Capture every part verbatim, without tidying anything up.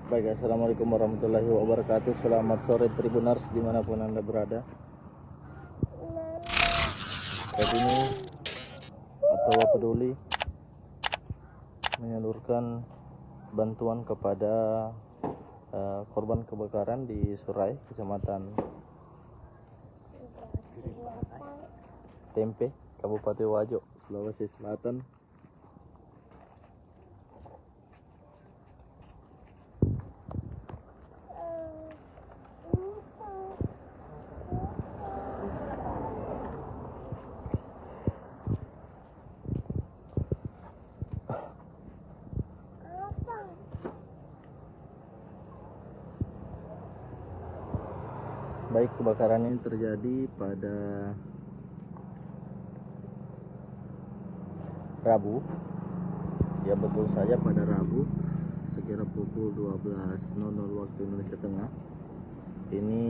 Baik, assalamualaikum warahmatullahi wabarakatuh. Selamat sore Tribuners dimanapun Anda berada. Saat ini Toba Peduli menyalurkan bantuan kepada eh, korban kebakaran di Surai, Kecamatan Tempe, Kabupaten Wajo, Sulawesi Selatan. Baik, kebakaran ini terjadi pada Rabu. Ya, betul saja, pada Rabu, sekira pukul dua belas nol nol waktu Indonesia Tengah. Ini,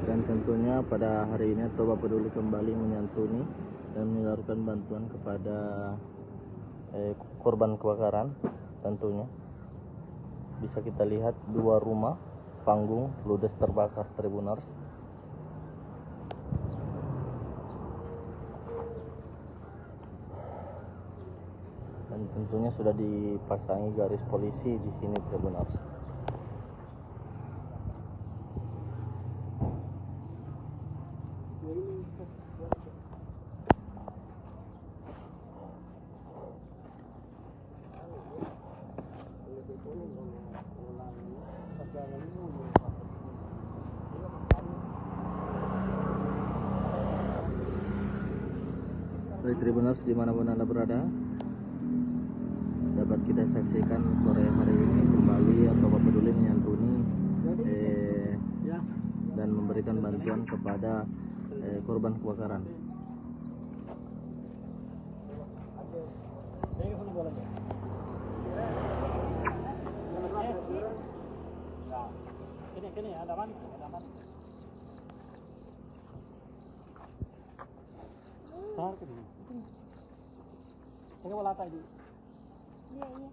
dan tentunya pada hari ini Toba Peduli kembali menyantuni dan menyalurkan bantuan kepada eh, korban kebakaran. Tentunya bisa kita lihat dua rumah panggung ludes terbakar, Tribuners. Dan tentunya sudah dipasangi garis polisi di sini, Tribuners. Dari Tribuners dimanapun Anda berada, dapat kita saksikan sore hari ini kembali atau Peduli menyantuni eh, dan memberikan bantuan kepada eh, korban kebakaran. Sini, sini, ada mani, ada mani. Sar ke sini. Tega bola ta di. Iya, iya.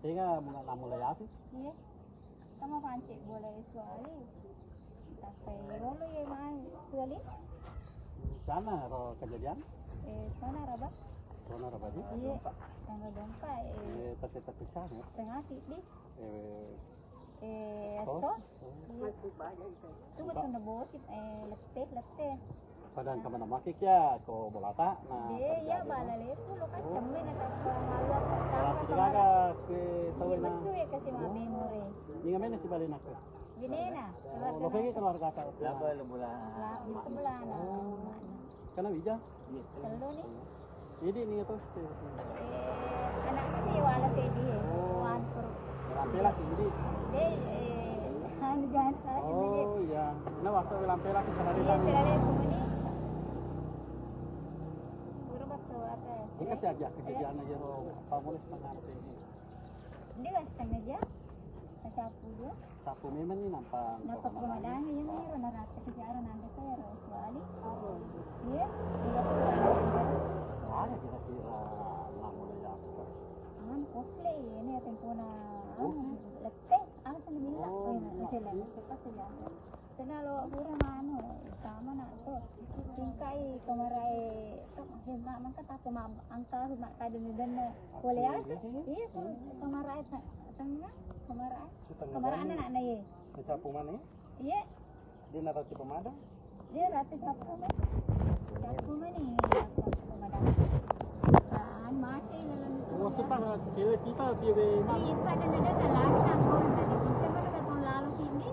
Tega bola namu le yasi? Iya. Sama panci bola suali. Tapi rolo ya mai suali. Sana ro kejadian? Eh, sana raba. Sana raba di? Iya. Tanggal dua puluh empat, eh. Eh, tapi tapi sana. Tengah di. Eh, Eh, oh. Esso? Itu betul na bosi, eh, lette, lette. Padang kemana makik ya, ko bolata, nah. De, iya, bala lepu lo kan cemme na tak malu apa. Bolata apa, tiga kemana? Ke tahu ini na. Betul ya, kasih mame more. Ini ngamen si balik nak. Gini na, oh, keluarga lo kayak nak. Keluarga tak. Apa lo bola? Lah, di sebelah na. Oh. Kana wija? Tellu ni. Idi ni terus. Eh, anaknya ni wala tedi. Oh. Wan per. Lampe laki idi. De, eh, anu jangan salah. Oh, iya. Nah, waktu lampe laki salah. Iya, salah dia pun ni. Guru waktu apa? Ini kasih aja kejadian aja lo. Apa boleh sebenarnya ini? Dia kan setengah jam. Sapu dua. Sapu memang ni nampak. Nampak pemadam ni, yang ni rata-rata kejaran anda saya, Roswali. Iya, iya. Ada kira-kira enam mulai apa? Anu, kosle, ini tempona, anu, lette, alhamdulillah. Oh, iya, iya. Masih lama, cepat saja. Tena lo pura manu, sama nak tu. Tingkai kemarae, tu, mangka tape ma-, angka mak kada ni denne. Boleh aja. Iya, tu, kemarae tengah, kemarae. Kemarae anak nak ye. Sapu mana? Iya. Dia nak roti pemadam. Dia roti sapu mana? Sapu mana? Pemadam. Ah, masih dalam itu. Waktu tak cewek kita dia. Iya, pada dada dalam tak kau tadi bisa pada datang lalu sini.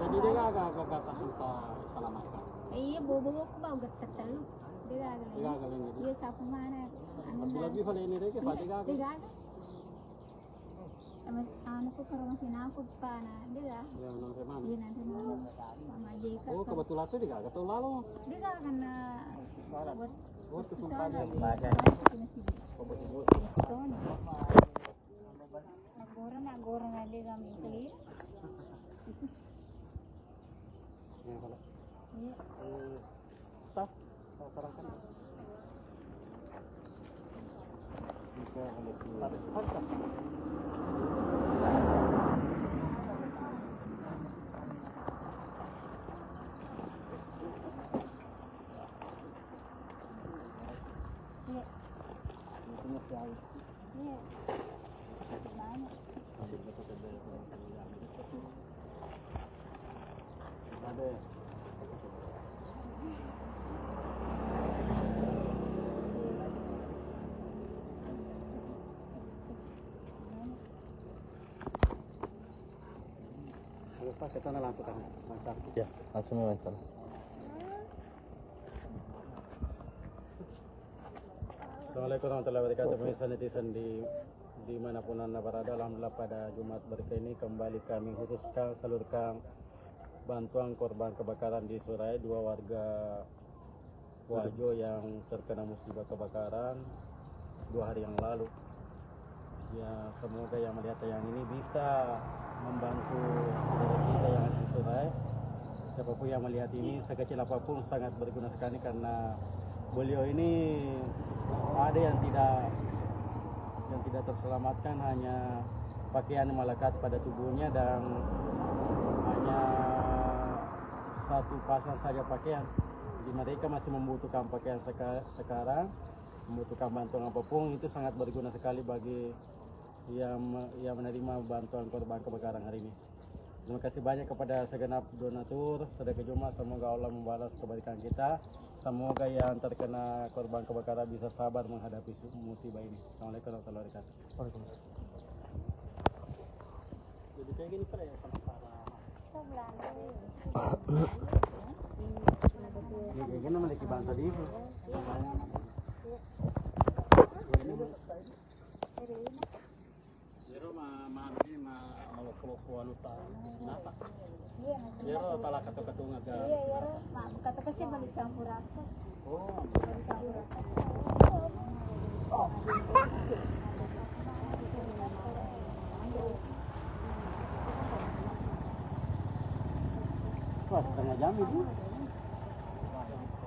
Jadi dia agak-agak tak sempat selamatkan. Iya, bobo aku bau getar telu. Dia agak lagi. Iya, sapu mana? Anu, lebih kalau ini deh, kita tiga. Tiga. Anu, ku ke rumah sini aku, Pak, nah, dia. Iya, nanti mana? Mama J K. Oh, kebetulan tuh dia agak tahun lalu. Dia kan, eh, buat. Oh, itu sumpah. Nagoreng, nagoreng aja kami keliling. Iya, kalau. Iya. Eh, tas. Halo, Pak, kita langsung kan, Mas. Ya, langsung, Mas. Assalamualaikum warahmatullahi wabarakatuh. Pemirsa netizen di, di manapun Anda berada, alhamdulillah pada Jumat berkah ini kembali kami khususkan salurkan bantuan korban kebakaran di Surai, dua warga Wajo yang terkena musibah kebakaran dua hari yang lalu. Ya, semoga yang melihat tayangan ini bisa membantu saudara kita yang ada di Surai. Siapapun yang melihat ini, sekecil apapun, sangat berguna sekali karena beliau ini ada yang tidak, yang tidak terselamatkan, hanya pakaian melekat pada tubuhnya dan hanya satu pasang saja pakaian. Jadi mereka masih membutuhkan pakaian seka-, sekarang, membutuhkan bantuan apapun, itu sangat berguna sekali bagi yang me-, yang menerima bantuan korban kebakaran hari ini. Terima kasih banyak kepada segenap donatur sedekah Jumat. Semoga Allah membalas kebaikan kita. Semoga yang terkena korban kebakaran bisa sabar menghadapi su-, musibah ini. Assalamualaikum warahmatullahi wabarakatuh. Waalaikumsalam. Jadi kayak gini, Pak, ya, sama-sama. Ya, jadi kan memiliki bantuan itu. Iyaro ma-, ma-, anu ni ma-, maloppo-loppo anu ta-, napa? Iyaro pala katu-katunga ga. Iya, iyaro. Ma-, kata kasi balu campur apa? Oh. Balu campur apa? Wah, setengah jam itu.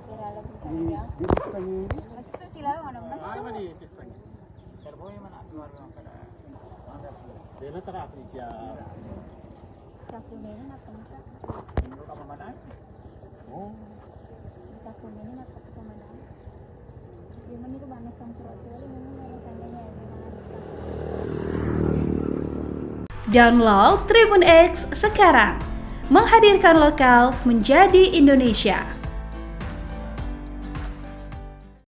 Kira lebih setengah jam. Di, di setengah ini. Maksudnya kira mana? Mana ni? Dena terapi ya. Cakunena napa engka? Oh. Cakunena napa pemanang? Cuman itu banyak campur aja, memang ada tandanya ya, memang ada. Download Tribun X sekarang. Menghadirkan lokal menjadi Indonesia.